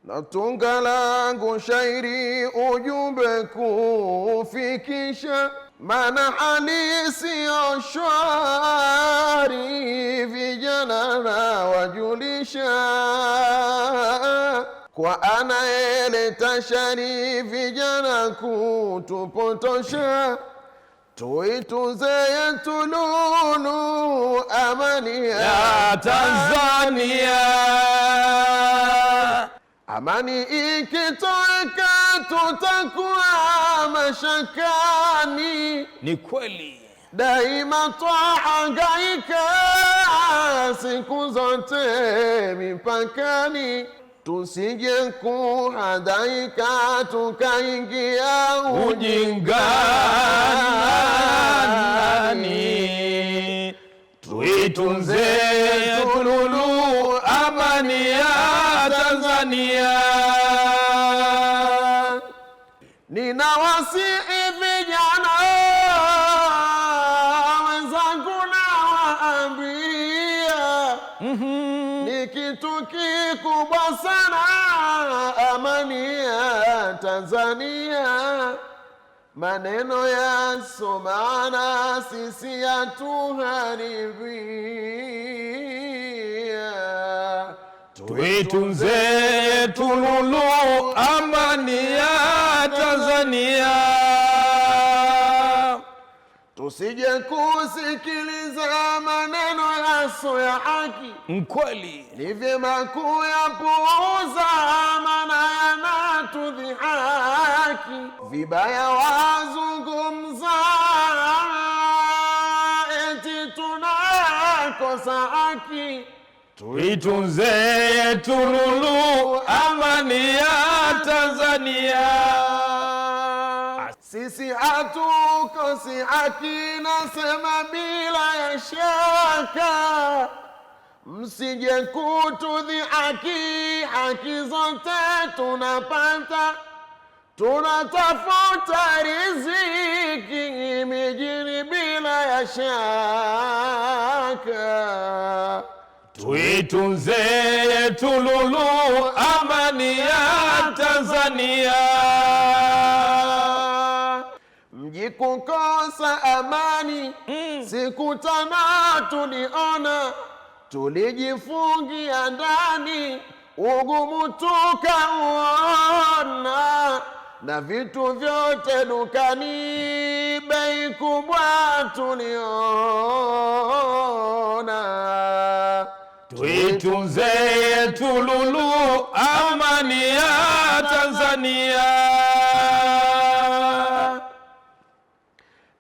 Natunga langu shairi ujumbe kufikisha, maana hali siyo shwari, vijana na wajulisha. Kwa anayeleta shari, vijana kutupotosha, tuitunze yetu lulu, amani ya Tanzania. Amani ikitoweka tutakuwa mashakani, Ni kweli. Daima twahangaika siku zote mipakani, tusije kuhadaika tukaingia ujingani. Tuitunze tululu amani ya Tanzania. Ninawasihi vijana wenzangu, nawaambia ni kitu kikubwa sana amani ya Tanzania. Maneno yasomana sisi yatuharibia. Tuitunze tululu amani ya Tanzania. Tusije kusikiliza maneno yaso ya haki, Mkweli. Ni vyema kuyapuuza, maana yanatudhihaki. Vibaya wazungumza, eti tunakosa haki. Tuitunze tululu amani ya Tanzania. Sisi hatukosi haki, nasema bila ya shaka, msije kutudhihaki, haki zote tunapata, tunatafuta riziki mijini bila ya shaka. Tuitunze tululu amani ya Tanzania. Mji kukosa amani, siku tano tuliona, tulijifungia ndani, ugumu tukauona, na vitu vyote dukani bei kubwa tuliona. Tuitunze tululu amani ya Tanzania.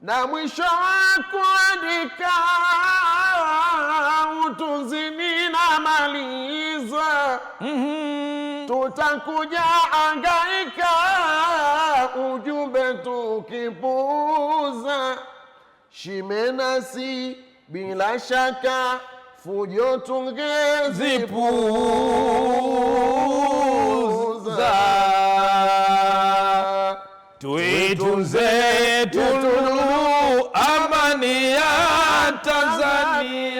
Na mwisho wa kuandika utunzi ninamaliza, tutakuja angaika ujumbe tukipuuza, shimenasi bila shaka fujo tungezipuuza. Tuitunze tululu amani ya Tanzania.